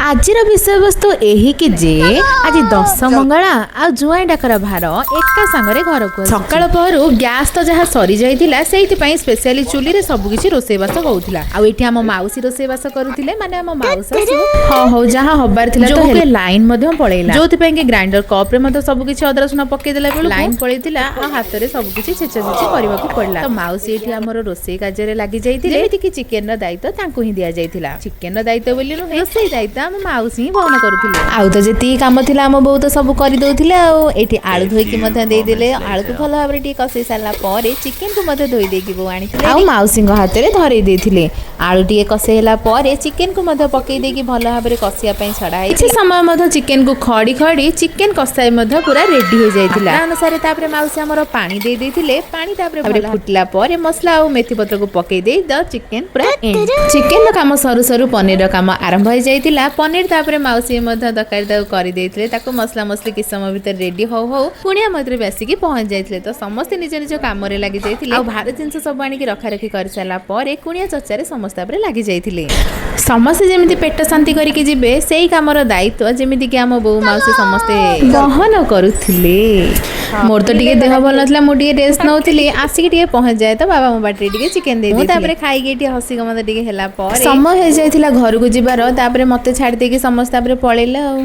ଆଜିର ବିଷୟବସ୍ତୁ ଏହିକି ଯେ ଆଜି ଦଶମଙ୍ଗଳା ଆଉ ଜୁଆଇଁ ଡାକରା ଭାର ଏକା ସାଙ୍ଗରେ ଘରକୁ ଆସୁଛି। ସକାଳ ପହରୁ ଗ୍ୟାସ୍ ତ ଯାହା ସରିଯାଇଥିଲା, ସେଇଥିପାଇଁ ସ୍ପେଶିଆଲି ଚୁଲିରେ ସବୁ କିଛି ରୋଷେଇବାସ ହଉଥିଲା। ଆଉ ଏଠି ଆମ ମାଉସୀ ରୋଷେଇବାସ କରୁଥିଲେ, ମାନେ ଆମ ମାଉସୀ ଶାଶୁ। ହଁ, ହଉ, ଯାହା ହବାର ଥିଲା ତ ଲାଇନ ମଧ୍ୟ ପଳେଇଲା, ଯୋଉଥିପାଇଁ କି ଗ୍ରାଇଣ୍ଡର କପରେ ମଧ୍ୟ ସବୁ କିଛି ଅଦା ରସୁଣ ପକେଇ ଦେଲା ବେଳକୁ ଲାଇନ ପଳେଇଥିଲା ଆଉ ହାତରେ ସବୁ କିଛି ଛେଚା ଛେଚି କରିବାକୁ ପଡିଲା। ତ ମାଉସୀ ଏଠି ଆମର ରୋଷେଇ କାର୍ଯ୍ୟରେ ଲାଗି ଯାଇଥିଲେ, ଯେମିତି କି ଚିକେନ ର ଦାୟିତ୍ୱ ତାଙ୍କୁ ହିଁ ଦିଆଯାଇଥିଲା। ଚିକେନ ର ଦାୟିତ୍ୱ ବୋଲି ନୁହେଁ, ରୋଷେଇ ଦାୟିତ୍ୱ ଆମ ମାଉସୀ ହିଁ ବହନ କରୁଥିଲେ। ଆଉ ତ ଯେତିକି କାମ ଥିଲା, ଆମ ବୋଉ ତ ସବୁ କରିଦଉଥିଲେ। ଆଉ ଏଠି ଆଳୁ ଧୋଇକି ମଧ୍ୟ ଦେଇଦେଲେ। ଆଳୁକୁ ଭଲ ଭାବରେ ଟିକେ କଷେଇ ସାରିଲା ପରେ ଚିକେନକୁ ମଧ୍ୟ ଧୋଇ ଦେଇକି ବୋଉ ଆଣିଥିଲେ ଆଉ ମାଉସୀଙ୍କ ହାତରେ ଧରେଇ ଦେଇଥିଲେ। ଆଳୁ ଟିକେ କଷେଇ ହେଲା ପରେ ଚିକେନକୁ ମଧ୍ୟ ପକେଇ ଦେଇକି ଭଲ ଭାବରେ କଷିବା ପାଇଁ ଛଡା ହେଇଛି। କିଛି ସମୟ ମଧ୍ୟ ଚିକେନକୁ ଖଡି ଖଡି ଚିକେନ କଷାଇ ମଧ୍ୟ ପୁରା ରେଡି ହେଇଯାଇଥିଲା। ତା ଅନୁସାରେ ତାପରେ ମାଉସୀ ଆମର ପାଣି ଦେଇ ଦେଇଥିଲେ। ପାଣି ତାପରେ ଭଲ ଫୁଟିଲା ପରେ ମସଲା ଆଉ ମେଥି ପତ୍ରକୁ ପକେଇ ଦେଇ ଦ ଚିକେନ ପୁରା। ଚିକେନର କାମ ସରୁ ସରୁ ପନିରର କାମ ଆରମ୍ଭ ହେଇଯାଇଥିଲା। ପନିର ତାପରେ ମାଉସୀ ମଧ୍ୟ ତରକାରୀ ତାକୁ କରିଦେଇଥିଲେ। ତାକୁ ମସଲା ମସଲି କିଛି ସମୟ ଭିତରେ ରେଡି ହଉ ହଉ କୁଣିଆ ମୈତ୍ର ବି ଆସିକି ପହଞ୍ଚି ଯାଇଥିଲେ। ତ ସମସ୍ତେ ନିଜ ନିଜ କାମରେ ଲାଗି ଯାଇଥିଲେ। ଆଉ ଭାର ଜିନିଷ ସବୁ ଆଣିକି ରଖା ରଖି କରିସାରିଲା ପରେ କୁଣିଆ ଚର୍ଚ୍ଚାରେ ସମସ୍ତେ ତାପରେ ଲାଗି ଯାଇଥିଲେ। ସମସ୍ତେ ଯେମିତି ପେଟ ଶାନ୍ତି କରିକି ଯିବେ, ସେଇ କାମର ଦାୟିତ୍ୱ ଯେମିତିକି ଆମ ବୋଉ ମାଉସୀ ସମସ୍ତେ ବହନ କରୁଥିଲେ। ମୋର ତ ଟିକେ ଦେହ ଭଲ ନଥିଲା, ମୁଁ ଟିକେ ରେଷ୍ଟ ନେଉଥିଲି। ଆସିକି ଟିକେ ପହଞ୍ଚି ଯାଏ ତ ବାବା ମୋ ପାଟିରେ ଟିକେ ଚିକେନ ଦେଇ, ମୁଁ ତାପରେ ଖାଇକି ଏଠି ହସି ଗମତ ଟିକେ ହେଲା ପରେ ସମୟ ହେଇଯାଇଥିଲା ଘରକୁ ଯିବାର। ତାପରେ ମତେ ଛାଡ଼ି ଦେଇକି ସମସ୍ତେ ତାପରେ ପଳେଇଲେ ଆଉ